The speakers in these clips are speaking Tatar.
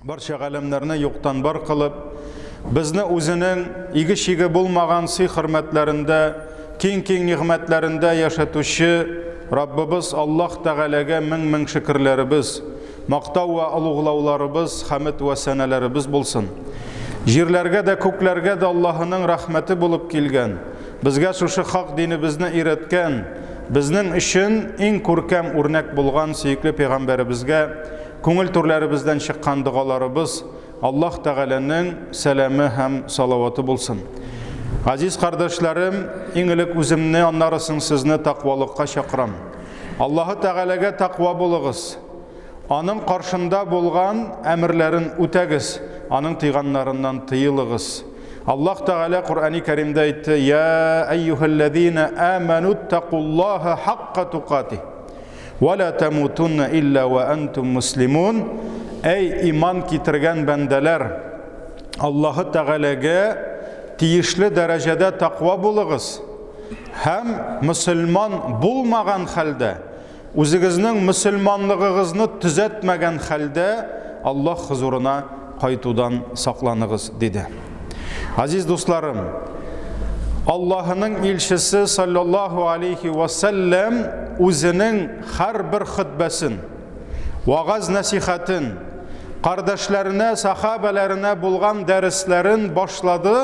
Барча галәмнәрне юктан бар кылып, безне үзенең иге-чиге булмаган сый-хөрмәтләрендә, киң-киң нигъмәтләрендә яшәтүче Раббыбыз Аллаһ Тәгаләгә мең-мең шөкерләребез, мактау вә олуглауларыбыз, хәмед вә сәнәләребез булсын. Җирләргә дә, күкләргә дә Аллаһының рәхмәте булып килгән, безгә шушы хак динебезне өйрәткән, безнең өчен иң күркәм үрнәк булган сөекле пәйгамбәребезгә Күңел түрләребездән чыккан догаларыбыз Аллаһ Тәгаләнең сәламе һәм салаваты булсын. Газиз кардәшләрем, иң элек үземне, аннары соң сезне тәкъвалыкка чакырам. Аллаһы Тәгаләгә тәкъва булыгыз. Аның каршында булган әмерләрен үтәгез, аның тыйганнарыннан тыелыгыз. Аллаһ Тәгалә Коръәни Кәримдә әйтте: "Я әйюһәлләзина аману тәкуллаһа хакка тукатих". Вә лә тәмутунна илля вә әнтум муслимун. Әй иман китергән бәндәләр, Аллаһы Тәгаләгә тиешле дәрәҗәдә тәкъва булыгыз һәм мөселман булмаган хәлдә, үзегезнең мөселманлыгыгызны төзәтмәгән хәлдә Аллаһ хозурына кайтудан сакланыгыз, диде. Азиз дусларым, Аллаһының илчесе саллаллаһу алейхи ва сәлләм үзенең һәрбер хөтбәсен, вагаз нәсихәтен, кардәшләренә, сахабәләренә булган дәресләрен башлады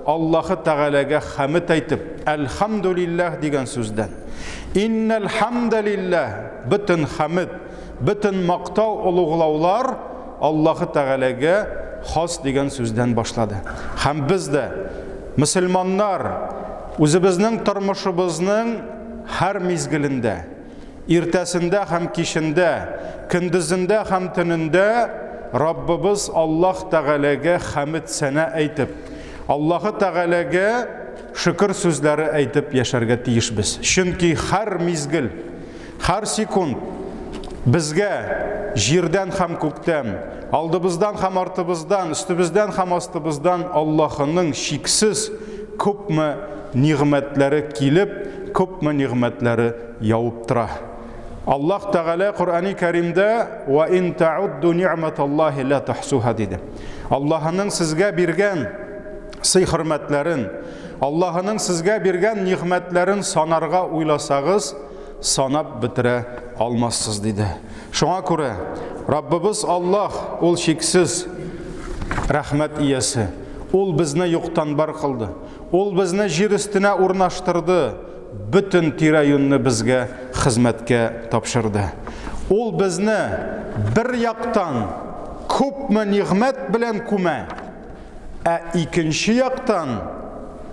Аллаһы Тәгаләгә хәмед әйтеп, Әлхәмдүлилләһ дигән сүздән. Иннәл хәмдәлилләһ, бөтен хәмед, бөтен мактау, олуглаулар Аллаһы Тәгаләгә хас дигән сүздән башлады. Һәм без дә, мөселманнар, үзебезнең тормышыбызның һәр мизгелендә, иртәсендә һәм кичендә, көндезендә һәм төнендә Раббыбыз Аллаһ Тәгаләгә хәмед-сәна әйтеп, Аллаһы Тәгаләгә шөкер сүзләре әйтеп яшәргә тиешбез. Чөнки һәр мизгел, Һәр секунд безгә җирдән һәм күктән, алдыбыздан һәм артыбыздан, өстебездән һәм астыбыздан Аллаһының чиксез күпме нигъмәтләре килеп, күпме нигъмәтләре явып тора. Аллаһ Тәгалә Коръәни Кәримдә «Ва ин таудду ни'маталлаһи ла тухсуха» диде. Аллаһының сезгә биргән сый-хөрмәтләрен, Аллаһының сезгә биргән нигъмәтләрен санарга уйласагыз, санап бетерә алмассыз, диде. Шуңа күрә Раббыбыз Аллаһ ул чиксез рәхмәт иясе. Ул безне юктан бар кылды. Ул безне җир өстенә урнаштырды, бөтен тирә-юньне безгә хезмәткә тапшырды. Ул безне бер яктан күпме нигъмәт белән күмә, Ә икенче яктан,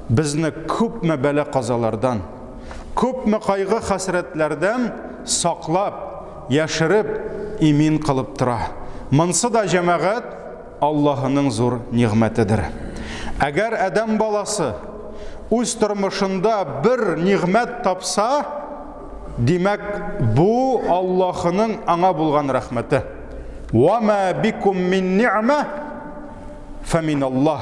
безне күпме бәла-казалардан, күпме кайгы-хәсрәтләрдән саклап, яшереп, имин кылып тора. Монсы да, җәмәгать, Аллаһының зур нигъмәтедер. Әгәр адәм баласы үз тормышында бер нигъмәт тапса, димәк, бу Аллаһының аңа булган рәхмәте. Ва ма бикум мин ни'ма Фәминаллаһ.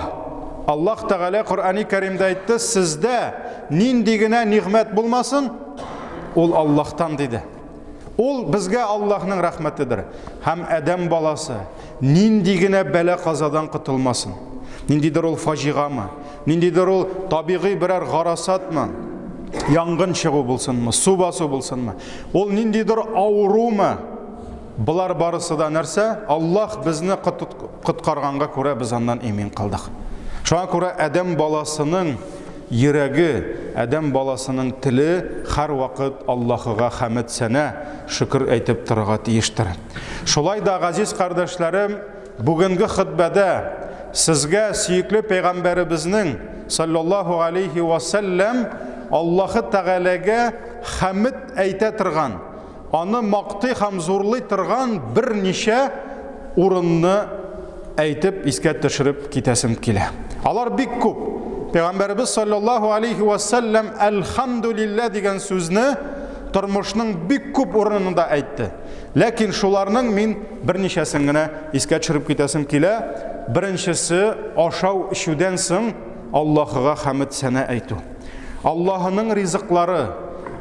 Аллаһ Тәгалә Коръәни Кәримдә әйтте, сездә нинди генә нигъмәт булмасын, ул Аллаһтан диде. Ул безгә Аллаһның рәхмәтедер. Һәм адәм баласы нинди генә бәла-казадан котылмасын. Ниндидер ул фаҗигамы, ниндидер ул табигый берәр гарасатмы, янгын чыгу булсынмы, су басу булсынмы, ул ниндидер авырумы, Болар барысы да нәрсә? Аллаһ безне коткарганга күрә без аннан имин калдык. Шуңа күрә адәм баласының йөрәге, адәм баласының теле һәрвакыт Аллаһыга хәмед сәнә, шөкер әйтеп торырга тиештер. Шулай да, газиз кардәшләрем, бүгенге хөтбәдә сезгә сөекле пәйгамбәребезнең саллаллаһу алейхи ва сәлләм Аллаһы Тәгаләгә хәмед әйтә торган Аны мактый һәм зурлый торган берничә урынны әйтеп, искә төшереп китәсем килә. Алар бик күп. Пәйгамбәребез саллаллаһу алейхи ва сәлләм әлхәмдүлилләһ дигән сүзне тормышның бик күп урынында әйтте. Ләкин шуларның мин берничәсен генә искә төшереп китәсем килә. Беренчесе ашау эчүдән соң Аллаһыга хәмд сәнә әйтү. Аллаһының ризыклары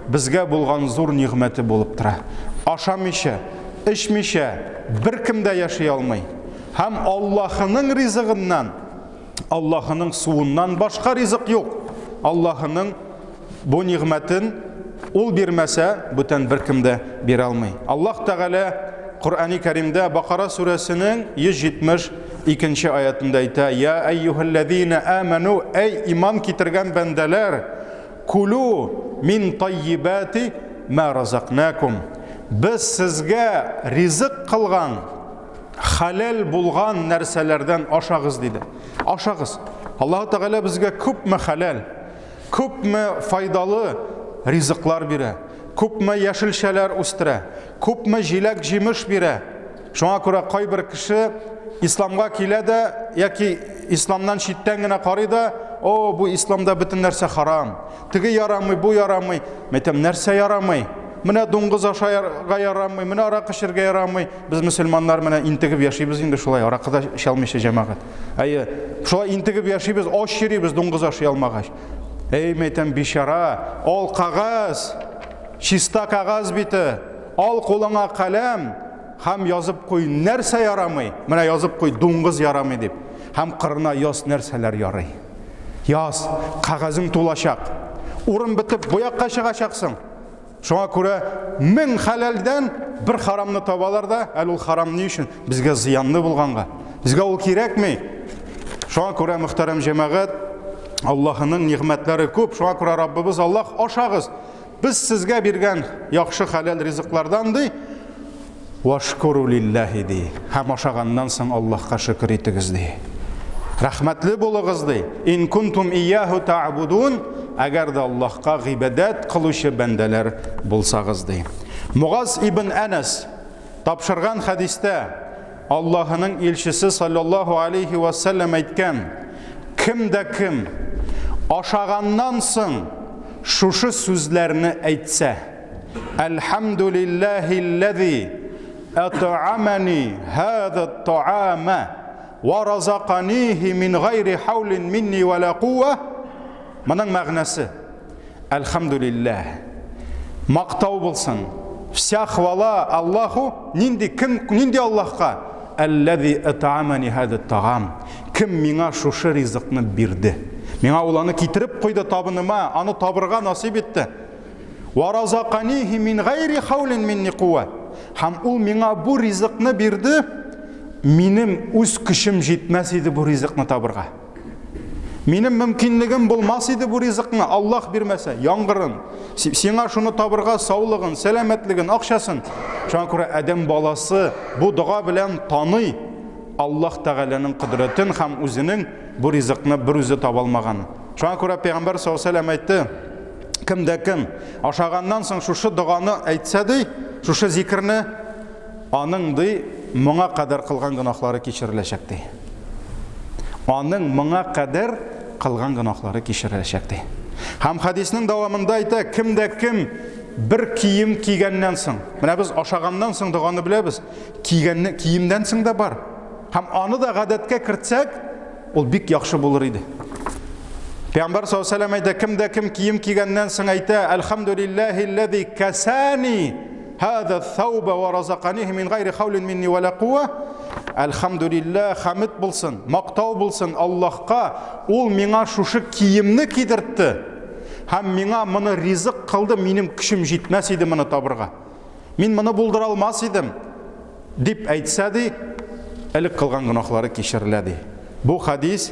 безгә булган зур нигъмәте булып тора. Ашамыйча, эчмичә беркем дә яши алмый. Һәм Аллаһының ризыгыннан, Аллаһының суыннан башка ризык юк. Аллаһының бу нигъмәтен ул бирмәсә, бүтән беркем дә бирә алмый. Аллаһ Тәгалә Коръәни Кәримдә Бакара сүрәсенең 172 аятында әйтә: "Я әйюһәлләзина аману, әй иман китергән бәндәләр, кулу мин таййибати ма разакнакум." Без сезгә ризык кылган хәләл булган нәрсәләрдән ашагыз диде. Ашагыз. Аллаһ Тәгалә безгә күпме хәләл, күпме файдалы ризыклар бирә, күпме яшелчәләр үстерә, күпме җиләк-җимеш бирә. Шуңа күрә кайбер кеше исламга килә дә яки исламнан читтән генә карый да, о, бу исламда бөтен нәрсә харам. Теге ярамый, бу ярамый. Мәйтәм, нәрсә ярамый? Менә дуңгыз ашарга ярамый, менә аракы эчәргә ярамый. Без мөселманнар менә интегеп яшибез инде шулай, аракы да эчә алмыйча җәмәгать. Әйе, шулай интегеп яшибез, ач йөрибез дуңгыз ашый алмагач. Әй, мәйтәм, бичара, ал кәгазь, чиста кәгазь бите, ал кулыңа каләм һәм язып куй, нәрсә ярамый? Менә язып куй, дуңгыз ярамый дип. Һәм кырына яз нәрсәләр ярый. Яз, кәгазең тулачак. Урын бетеп, бу якка чыгачаксың. Шуңа күрә мең хәләлдән бер харамны табалар да, әле ул харам ни өчен? Безгә зыянлы булганга. Безгә ул кирәкми. Шуңа күрә, мөхтәрәм җәмәгать, Аллаһының нигъмәтләре күп. Шуңа күрә Раббыбыз Аллаһ ашагыз. Без сезгә биргән яхшы хәләл ризыклардан ди, Вашкуру лилләһи ди. Һәм ашаганнан соң Аллаһка шөкер итегез ди. Рәхмәтле булыгыз ди. Ин кунтум ияһу та'будун, әгәр дә Аллаһка гыйбадәт кылучы бәндәләр булсагыз ди. Мугаз ибн Әнәс тапшырган хәдистә Аллаһының илчесе саллаллаһу алейхи ва саллям әйткән: Кем дә кем ашаганнан соң шушы сүзләрне әйтсә, Әлхәмдүлилләһилләзи әт'амани һаза ат-таама ва разаканихи мин гайри хаулин минни ва ла куа. Моның мәгънәсе: Әлхәмдүлилләһ. Мактау булсын. Вся хвала Аллаху, нинди кем нинди Аллаһка? Әлләзи әт'амани һаза ат-таам. Кем миңа шушы ризыкны бирде? Миңа ул аны китереп куйды табыныма, аны табырга насыйп итте. Ва разаканихи мин гайри хаулин минни куа. Һәм ул миңа бу ризыкны бирде, минем үз көчем җитмәс иде бу ризыкны табырга. Минем мөмкинлегем булмас иде бу ризыкны Аллаһ бирмәсә, яңгырын, сиңа шуны табырга саулыгын, сәламәтлеген, акчасын. Шуңа күрә адәм баласы бу дога белән таный Аллаһ Тәгаләнең кодрәтен һәм үзенең бу ризыкны бер үзе таба алмаганын. Шуңа күрә Пәйгамбәр саллаллаһу алейһи әйтте, кем дә кем ашаганнан соң шушы доганы әйтсә ди, шушы зикерне, аның ди моңа кадәр кылган гөнаһлары кичереләчәк ди. Аның моңа кадәр кылган гөнаһлары кичереләчәк ди. Һәм хәдиснең дәвамында әйтә, кем дә кем бер кием кигәннән соң, менә без ашаганнан соң доганы беләбез, кигәнне киемнән соң да бар. Һәм аны да гадәткә кертсәк, Ул бик яхшы булыр иде. Пәйгамбәр саллаллаһу алейһи әйтә, кем дә кем кием кигәннән соң әйтә, Әлхәмдүлилләһилләзи кәсәни һаза thawба ва разаканихи мин гайри хаулин минни ва ла куа. Әлхәмдүлилләһ, хәмд булсын, мактау булсын Аллаһка, ул миңа шушы киемне кидертте һәм миңа моны ризык кылды, минем көчем җитмәс иде моны табырга. Мин моны булдыра алмас идем. Дип әйтсә ди, элек кылган гөнаһлары кичерелә ди. Бу хәдис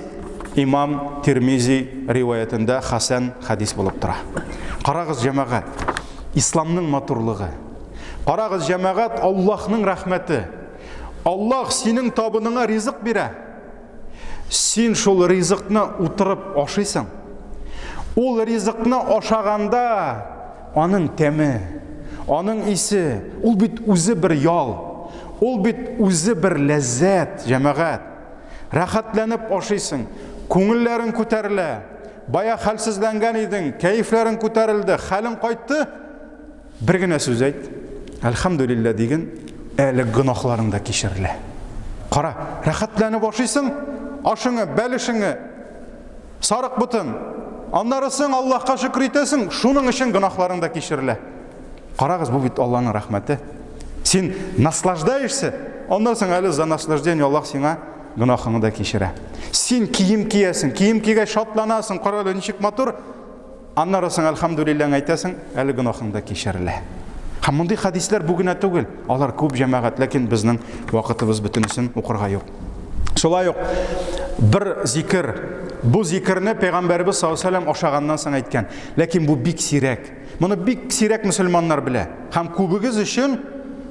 имам Тирмизи риваятендә хәсән хәдис булып тора. Карагыз, җәмәгать, исламның матурлыгы. Карагыз, җәмәгать, Аллаһның рәхмәте. Аллаһ синең табыныңа ризык бирә. Син шул ризыкны утырып ашыйсың. Ул ризыкны ашаганда аның тәме, аның исе, ул бит үзе бер ял, ул бит үзе бер ләззәт, җәмәгать. Рәхәтләнеп ашыйсың, күңелләрең күтәрелә. Бая хәлсезләнгән идең, кәефләрең күтәрелде, хәлең кайтты. Бер генә сүз әйт, әлхәмдүлиллә диген, әле гөнаһларың да кичерелә. Кара, рәхәтләнеп ашыйсың, ашыңы, бәлешеңе, сарык ботын. Аннары соң Аллаһка шөкер итәсең, шуның өчен гөнаһларың да кичерелә. Карагыз, бу бит Аллаһның рәхмәте. Син наслаждаешься. аннан соң әле за наслаждение Аллаһ сиңа гөнаһыңны да кичерә. Син кием киясең, кием кигәч шатланасың, кара әле ничек матур. Аннары соң әлхәмдүлилләһ әйтәсең, әле гөнаһың да кичерелә. Һәм мондый хәдисләр бу генә түгел, алар күп җәмәгать, ләкин безнең вакытыбыз бөтенесен укырга юк. Шулай ук бер зикер, бу зикерне пәйгамбәребез саллаллаһу алейһи вәсәлләм ашаганнан соң әйткән. Ләкин бу бик сирәк. Моны бик сирәк мөселманнар белә. Һәм күбегез өчен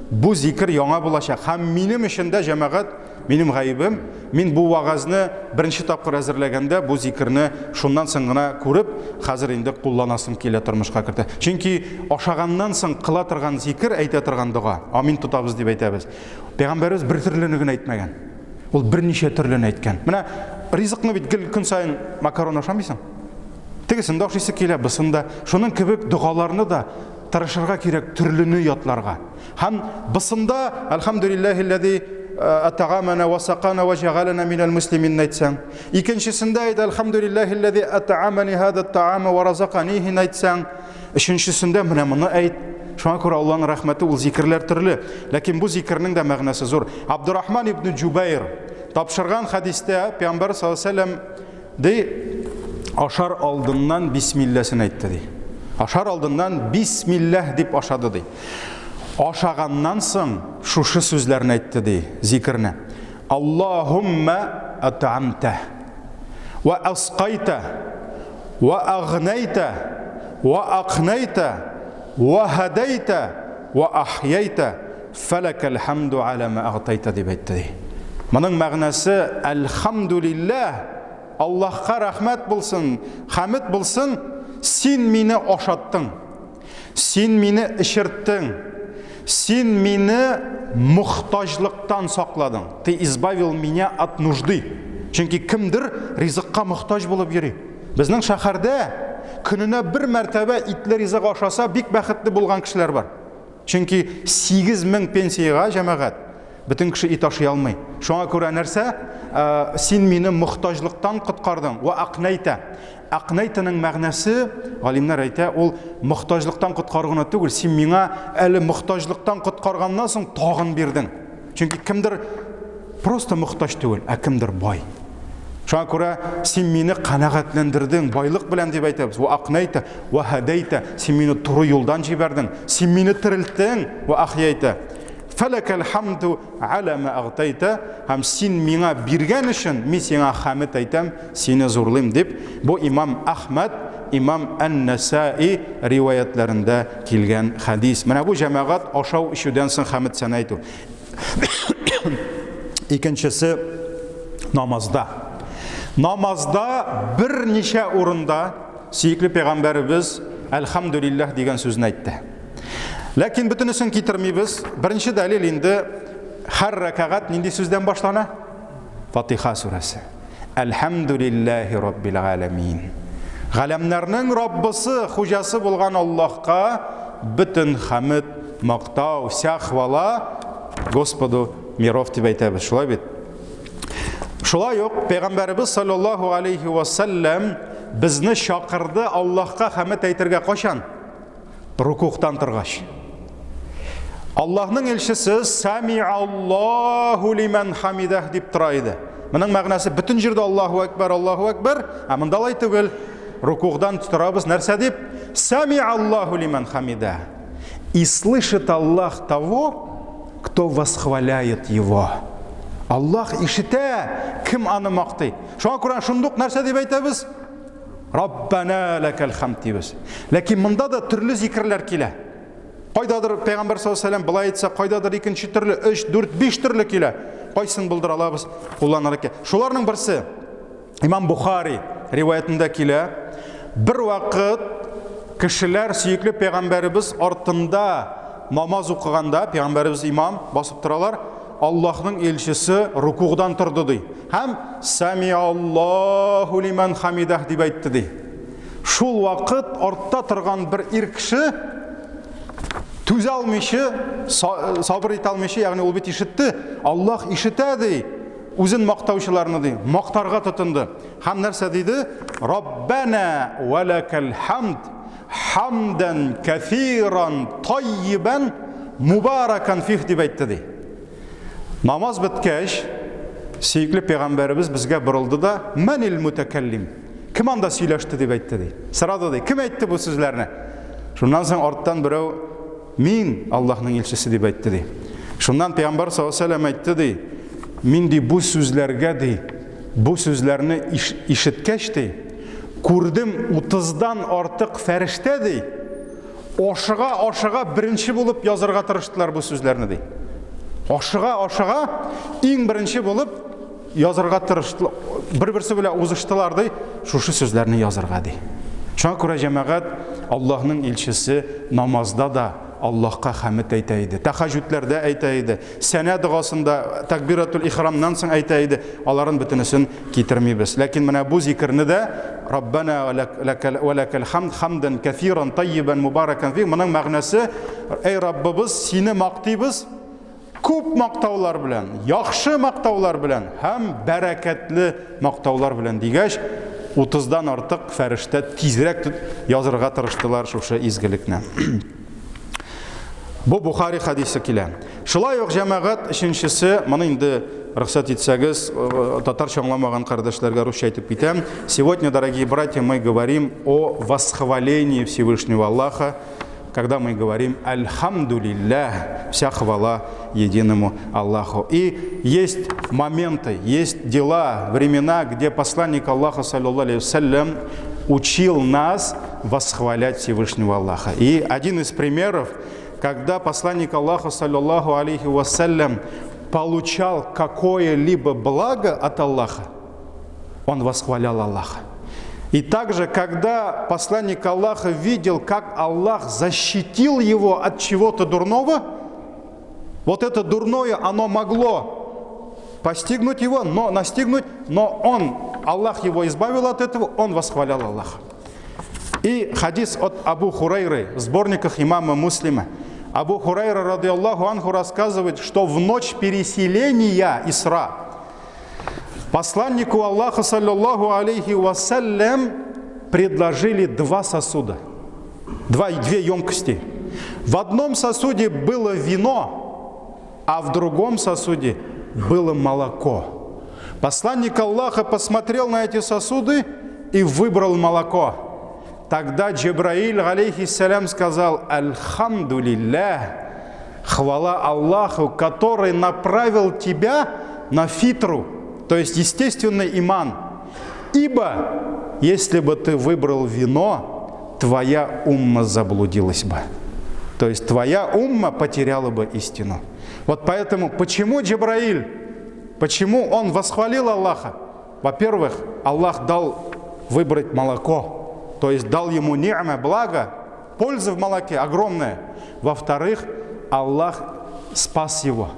бу зикер яңа булачак. Һәм минем өчен дә җәмәгать Минем гаебем, мин бу вәгазьне беренче тапкыр әзерләгәндә бу зикерне шуннан соң гына күреп, хәзер инде кулланасым килә тормышка кертә. Чөнки ашаганнан соң кыла торган зикер, әйтә торган дога, амин тотабыз дип әйтәбез. Пәйгамбәребез бер төрлене генә әйтмәгән. Ул берничә төрлене әйткән. Менә ризыкны бит гел көн саен макарон ашамыйсың. Тегесен дә ашыйсы килә, бысын да. Шуның кебек догаларны да тырышырга кирәк төрлене ятларга. Һәм бысында Әлхәмдүлилләһилләзи атагамана ва сакана ва җәгаләнә минәл муслимин әйтсәң. Икенчесендә әйт Әлхәмдүлилләһилләзи атаамани һаза таама ва разаканихи әйтсәң. Өченчесендә менә моны әйт. Шуңа күрә Аллаһның рәхмәте ул зикерләр төрле. Ләкин бу зикернең дә мәгънәсе зур. Абдурахман ибн Җубайр тапшырган хәдистә Пәйгамбәр саллаллаһу алейһи ва сәлләм Ди, ашар алдыннан бисмилләсен әйтте, ди. Ашар алдыннан бисмилләһ дип ашады, ди. Ашаганнан соң шушы сүзләрне әйтте, ди, зикерне. Аллаһумма ат'амта ва асқайта ва агнайта ва акнайта ва һадайта ва ахьяйта фәләкәл хамду аля ма агтайта дип әйтте ди. Моның мәгънәсе әлхамдулилләһ, Аллаһка рәхмәт булсын, хәмед булсын, син мине ашаттың. Син мине эчерттең. Син мине мохтаҗлыктан сакладың. Ты избавил меня от нужды. Чөнки кемдер ризыкка мохтаҗ булып йөри. Безнең шәһәрдә көненә бер мәртәбә итле ризык ашаса, бик бәхетле булган кешеләр бар. Чөнки 8000 пенсиягә җәмәгать бөтен кеше ит ашый алмый. Шуңа күрә нәрсә? Э, син мине мохтаҗлыктан коткардың. Ва акнайта. Акнайтаның мәгънәсе, галимнәр әйтә, ул мохтаҗлыктан коткару гына түгел, син миңа әле мохтаҗлыктан коткарганнан соң тагын бирдең. Чөнки кемдер просто мохтаҗ түгел, ә кемдер бай. Шуңа күрә син мине канәгатьләндердең, байлык белән дип әйтәбез. Ва акнайта, ва һадайта, син мине туры юлдан җибәрдең, син мине терелттең, ва ахьяйта. Фәләкәл хамду аля ма агтайта, һәм син миңа биргән өчен мин сиңа хәмед әйтәм, сине зурлыйм дип, бу имам Әхмәд, имам Ән-Насаи риваятләрендә килгән хәдис. Менә бу җәмәгать ашау-эчүдән соң хәмед сәна әйтү. Икенчесе намазда. Намазда берничә урында сөекле пәйгамбәребез әлхәмдүлилләһ дигән сүзне әйтте. Ләкин бөтенесен китермибез. Беренче дәлил инде һәр рәкәгать нинди сүздән башлана? Фатиха сүрәсе. Әлхәмдүлилләһи раббил галәмин. Галәмнәрнең Раббысы, хуҗасы булган Аллаһка бөтен хәмед, мактау, вся хвала Господу миров дип әйтәбез. Шулай бит? Шулай ук Пәйгамбәребез саллаллаһу алейхи ва саллям безне чакырды Аллаһка хәмед әйтергә кайчан? Рукугтан торгач. Аллаһның илчесе Самиаллаһу лиман хамидах дип тора иде. Моның мәгънәсе бөтен җирдә Аллаһу әкбәр, Аллаһу әкбәр, ә монда алай түгел. Рукугдан торабыз нәрсә дип? Самиаллаһу лиман хамида. И слышит Аллах того, кто восхваляет его. Аллаһ ишетә, кем аны мактый. Шуңа күрә шундук нәрсә дип әйтәбез? Раббана ләкәл хамд дибез. Ләкин монда да төрле зикерләр килә. Кайдадыр Пәйгамбәр саллаллаһу алейһи ва сәлләм былай әйтсә, кайдадыр икенче төрле, 3, 4, 5 төрле килә. Кайсын булдыра алабыз, кулланыр икән. Шуларның берсе Имам Бухари риваятендә килә. Бер вакыт кешеләр сөекле пәйгамбәребез артында намаз укыганда, пәйгамбәребез имам басып торалар, Аллаһның илчесе рукугдан торды ди. Һәм Самиаллаһу лиман хамидах дип әйтте ди. Шул вакыт артта торган бер ир кеше түзә алмыйча, сабыр итә алмыйча, ягъни ул бит ишетте, Аллаһ ишетә ди, үзен мактаучыларны ди, мактарга тотынды. Һәм нәрсә диде? Раббана ва лакал хамд хамдан кәфиран тайибан мубаракан фих дип әйтте ди. Намаз беткәч, сөекле пәйгамбәребез безгә борылды да, Мәнил мутакаллим? Кем анда сөйләште дип әйтте ди. Сорады ди. Кем әйтте бу сүзләрне? Шуннан соң арттан берәү Мин Аллаһның илчесе дип әйтте ди. Шуннан пәйгамбәр саллаллаһу алейһи әйтте ди, мин ди бу сүзләргә ди, бу сүзләрне ишеткәч ди, күрдем 30-дан артык фәрештә ди, ашыга-ашыга беренче булып язырга тырыштылар бу сүзләрне ди. Ашыга-ашыга иң беренче булып язырга тырыштылар, бер-берсе белән узыштылар ди, шушы сүзләрне язырга ди. Шуңа күрә җәмәгать Аллаһның илчесе намазда да Аллаһка хәмед әйтә иде. Тәхәҗүдләрдә әйтә иде. Сәнә догасында такбиратул ихрамнан соң әйтә иде. Аларын бөтенесен китермибез. Ләкин менә бу зикерне дә Раббана ва лакал хамд хамдан кәфиран тайибан мубаракан фи моның мәгънәсе әй Раббыбыз, сине мактыйбыз күп мактаулар белән, яхшы мактаулар белән һәм бәрәкәтле мактаулар белән дигәч, 30-дан артык фәрештә тизрәк язырга тырыштылар шушы изгелекне. Бу Бухари хадисе килә. Шулай ук җәмәгать өченчесе, моны инде рөхсәт итсәгез, татарча аңламаган кардәшләргә русча әйтеп китәм. Сегодня, дорогие братья, мы говорим о восхвалении Всевышнего Аллаха, когда мы говорим «Альхамдулиллях», вся хвала единому Аллаху. И есть моменты, есть дела, времена, где посланник Аллаха, саллиллаху алейхи учил нас восхвалять Всевышнего Аллаха. И один из примеров, когда посланник Аллаха, саллиллаху алейхи вассалям, получал какое-либо благо от Аллаха, он восхвалял Аллаха. И также, когда посланник Аллаха видел, как Аллах защитил его от чего-то дурного, вот это дурное, оно могло постигнуть его, но настигнуть, но он, Аллах его избавил от этого, он восхвалял Аллаха. И хадис от Абу Хурайры в сборниках имама Муслима. Абу Хурайра, рады Аллаху анху, рассказывает, что в ночь переселения Исра посланнику Аллаха, саллаллаху алейхи вассалям, предложили два сосуда, две емкости. В одном сосуде было вино, а в другом сосуде было молоко. Посланник Аллаха посмотрел на эти сосуды и выбрал молоко. Тогда Джабраиль, алейхиссалям, сказал: «Альхамдулиллях, хвала Аллаху, который направил тебя на фитру, то есть естественный иман. Ибо, если бы ты выбрал вино, твоя умма заблудилась бы». То есть твоя умма потеряла бы истину. Вот поэтому, почему Джабраиль, почему он восхвалил Аллаха? Во-первых, Аллах дал выбрать молоко, то есть дал ему ни'ма, благо, польза в молоке огромная. Во-вторых, Аллах спас его,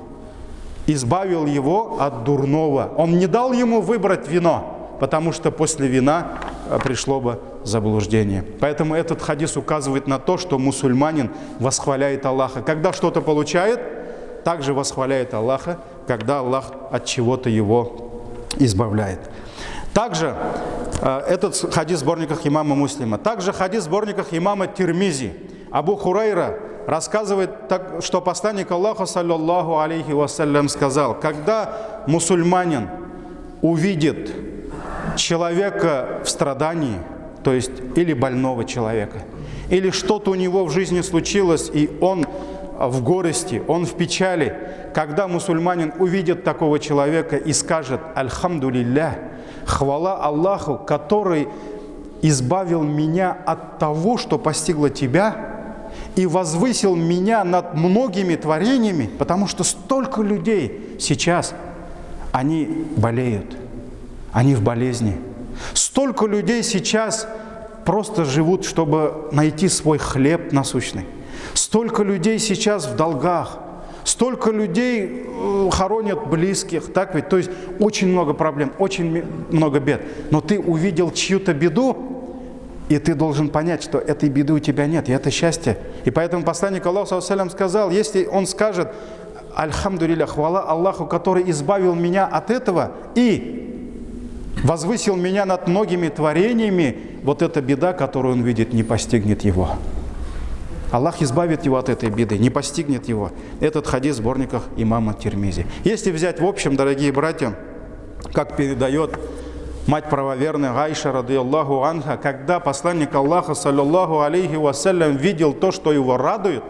избавил его от дурного. Он не дал ему выбрать вино, потому что после вина пришло бы заблуждение. Поэтому этот хадис указывает на то, что мусульманин восхваляет Аллаха. Когда что-то получает, также восхваляет Аллаха, когда Аллах от чего-то его избавляет. Также этот хадис в сборниках имама Муслима. Также хадис в сборниках имама Тирмизи. Абу Хурайра рассказывает, так, что посланник Аллаха, саллаллаху алейхи вассалям, сказал: когда мусульманин увидит человека в страдании, то есть или больного человека, или что-то у него в жизни случилось, и он в горести, он в печали, когда мусульманин увидит такого человека и скажет: «Альхамдулиллях, хвала Аллаху, который избавил меня от того, что постигло тебя, и возвысил меня над многими творениями», потому что столько людей сейчас, они болеют, они в болезни. Столько людей сейчас просто живут, чтобы найти свой хлеб насущный. Столько людей сейчас в долгах, столько людей хоронят близких, так ведь? То есть очень много проблем, очень много бед. Но ты увидел чью-то беду, и ты должен понять, что этой беды у тебя нет, и это счастье. И поэтому посланник Аллаха, саллаллаху алейхи ва саллям, сказал, если он скажет: «Альхамдулилля, хвала Аллаху, который избавил меня от этого и возвысил меня над многими творениями», вот эта беда, которую он видит, не постигнет его. Аллах избавит его от этой беды, не постигнет его. Этот хадис в сборниках имама Тирмизи. Если взять в общем, дорогие братья, как передает мать правоверная Айша, радиаллаху анха, когда посланник Аллаха, саллаллаху алейхи вассалям, видел то, что его радует,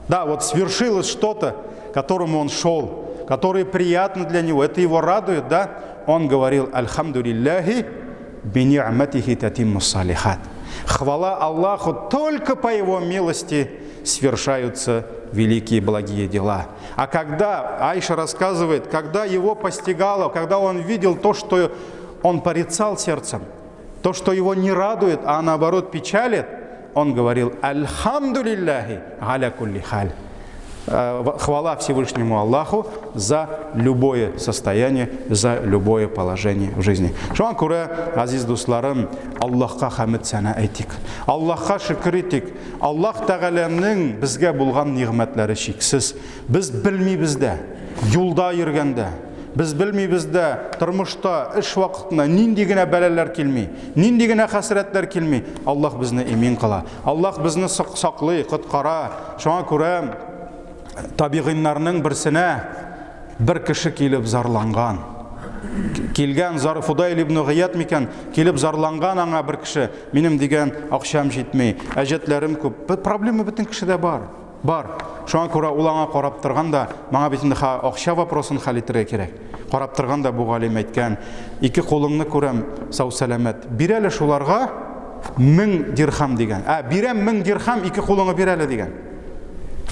да, вот свершилось что-то, которому он шел, которое приятно для него, это его радует, да, он говорил, Альхамдулилляхи бини'матихи татимму салихат. Хвала Аллаху, только по его милости свершаются великие благие дела. А когда, Айша рассказывает, когда его постигало, когда он видел то, что он порицал сердцем, то, что его не радует, а наоборот печалит, он говорил «Альхамдулиллахи аля кулли халь». Хвала Всевышнему Аллаху за любое состояние, за любое положение в жизни. Шуңа күрә, газиз дусларым, Аллаһка хәмед сәна әйтик. Аллаһка шөкер итик. Аллаһ Тәгаләнең безгә булган нигъмәтләре чиксез. Без белмибез дә, юлда йөргәндә, без белмибез дә, тормышта, эш вакытында нинди генә бәлаләр килми, нинди генә хәсрәтләр килми, Аллаһ безне имин кыла. Аллаһ безне саклый, коткара. Шуңа күрә табигыйннарның берсенә бер кеше килеп зарланган. Килгән зар Фудайл ибн Гыят микән? Килеп зарланган аңа бер кеше, минем дигән акчам җитми, әҗәтләрем күп. Проблема бөтен кешедә бар. Бар. Шуңа күрә ул аңа карап торган да, моңа бит инде акча вопросын хәл итәргә кирәк. Карап торган да бу галим әйткән, ике кулыңны күрәм, сау-сәламәт. Бир әле шуларга 1000 дирхам дигән. Ә, бирәм 1000 дирхам, ике кулыңны бир әле дигән.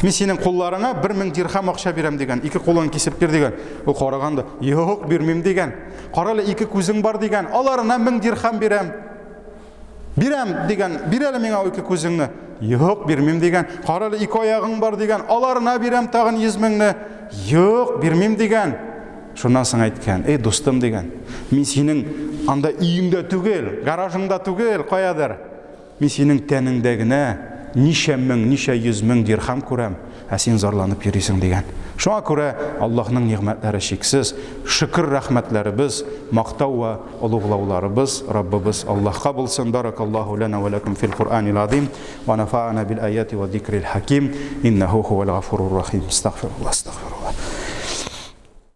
Мин синең кулларыңа 1000 дирхам акча бирәм дигән. Ике кулыңны кисеп бир дигән. Ул караган да, юк, бирмим дигән. Кара әле, ике күзең бар дигән. Аларына 1000 дирхам бирәм. Бирәм дигән, бир әле миңа ике күзеңне. Юк, бирмим дигән. Кара әле, ике аягың бар дигән. Аларына бирәм тагын 100 меңне. Юк, бирмим дигән. Шуннан соң әйткән, эй, дустым дигән, мин синең анда өеңдә түгел, гаражыңда түгел, каядыр. Мин синең тәнеңдә генә ничә мең, ничә йөз мең дирхам күрәм, ә син зарланып йөрисең дигән. Шуңа күрә Аллаһның нигъмәтләре чиксез. Шөкер рәхмәтләребез, мактау вә олуглауларыбыз Раббыбыз Аллаһка булсын. Баракаллаһу лана ва лакум фил Куръанил азим ва нафаана бил аяти ва зикрил хаким. Иннаху хувал гафурур рахим. Астагфируллах, астагфируллах.